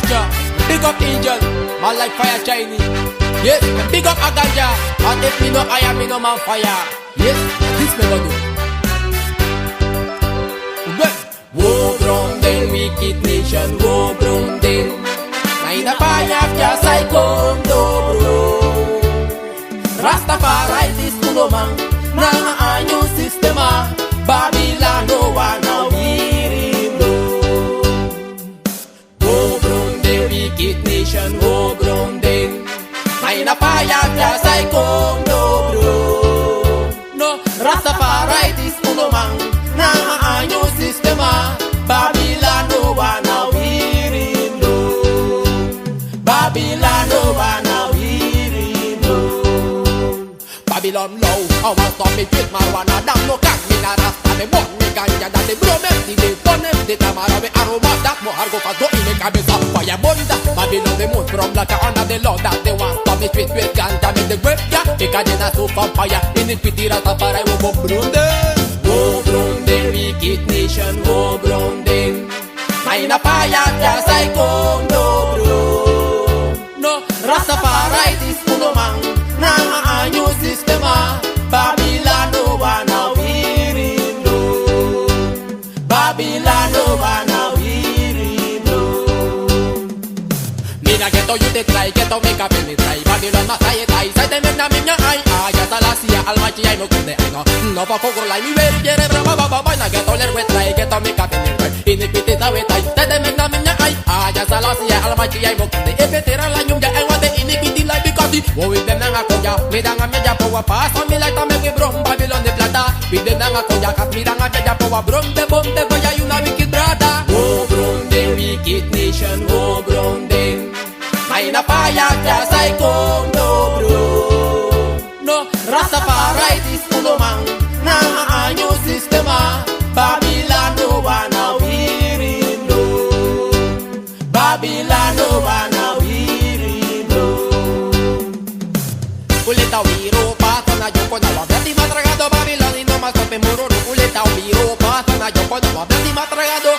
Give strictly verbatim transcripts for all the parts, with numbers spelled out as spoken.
Jah, big up Angel, man like fire shiny. Yes, and big up Aganja, man if mi no aya, mi no man fire. Yes, this mi go do. Well, wo bronding, wicked nation, wo bronding. Na ini a faya fu Jah sai kon dobro. Rastafari disi unu man, nanga a nyun sistema. Babylon no wani wiri unu. Wo bronding, wicked nation, wo bronding. Na ini a faya fu Jah sai kon dobro. No, Rastafari disi unu man, nanga a nyun sistema. Babylon no wani wiri unu. Babylon no wani wiri unu. Babylon low, a wan stop mi twist marijuana. Dati no kan mi na Rasta, mi bon mi ganja. Dati bro mi di de, bon mi di tamara. We aroma dati mo hargo fa do ini kabesa. Faya bon dati. Babylon de mun from blaka anda de lo dati. Wan stop mi twist twist ganja mi de gwe ya. Bika de na so fa faya. Ini piti Rastafari wo bo brunde. Wo brunde, wicked nation, wo brunde. Na ini a faya fu Jah sai kon dobro. No, Rastafari disi unu man, nanga a nyun sistema. Babylon no wani wiri unu. Babylon no wani wiri unu. Mi na geto, yu de try geto, meki a bele try. Babylon na sai e tai, sai de meki na mi nya ai. A Jah Selassie a Almighty ai, no kunde ai no. No fa kogro lai mi weri jere bra ba ba ba ba. Na geto ler we try geto, meki a bele try. Ini piti sa we tai, sai de meki na mi nya ai. A Jah Selassie a Almighty ai, mo kunde e betera la nyun ja ai. Wan de ini piti lai bikoti. Wo wi dem nanga konja, mi danga mi ja po wa pa. So mi lai ta meki brom Babylon de plata. Wi dem nanga konja kat, mi danga mi ja po wa brom de bom de goya, yu na wicked brada. Wo brom de, wicked nation, wo brom de. Na ini a faya fu Jah sai kon dobro. No, Rastafari disi unu man, nanga a nyun sistema. Babylon no wani wiri unu. Babylon no wani wiri unu. Uleta wiro, pasa na joko na wa beti matragado. Babylon no mas tope mururu. Uleta wiro, pasa na joko na wa beti matragado.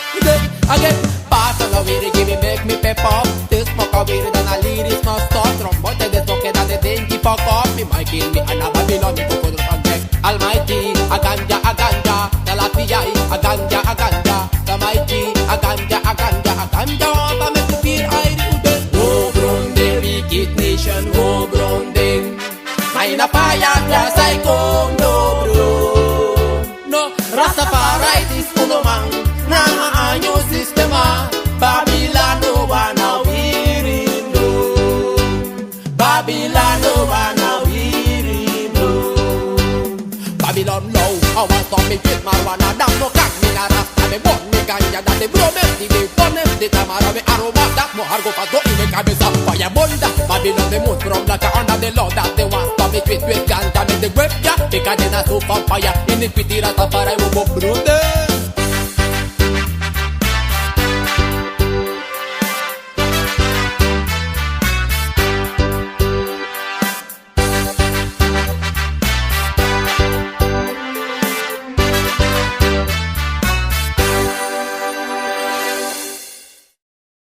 Again, pasa na wiri, give me, make me pep up. This smoke a wiri, dan a lady smoke stop. Trombote de smoke dan de denki fuck up. Mi might kill me and a Babylon, mi kuku do again. Almighty, a ganja, a ganja. Selassie I, a ganja, a ganja. Almighty, a ganja, a ganja, a ganja. Wanta me to feel I do this. Wo bronde, wicked nation, wo bronde. Na ini a faya fu Jah sai kon dobro. No, Rastafari disi unu man. Nanga a nyun sistema. Babylon no wani wiri unu. Babylon no wani wiri unu. Babylon low, a wan stop mi twist marijuana. Dati no kan mi na Rasta, mi bon mi ganja. Dati bro mi di de, bon mi di tamara. We aroma dati mo hargo fa do ini kabesa. Faya bon dati. Babylon de mun from blaka anda de lo dati. Wan stop mi twist twist ganja mi de gwe ya. Bika de na so fa faya. Ini piti Rastafari wo bo bronde.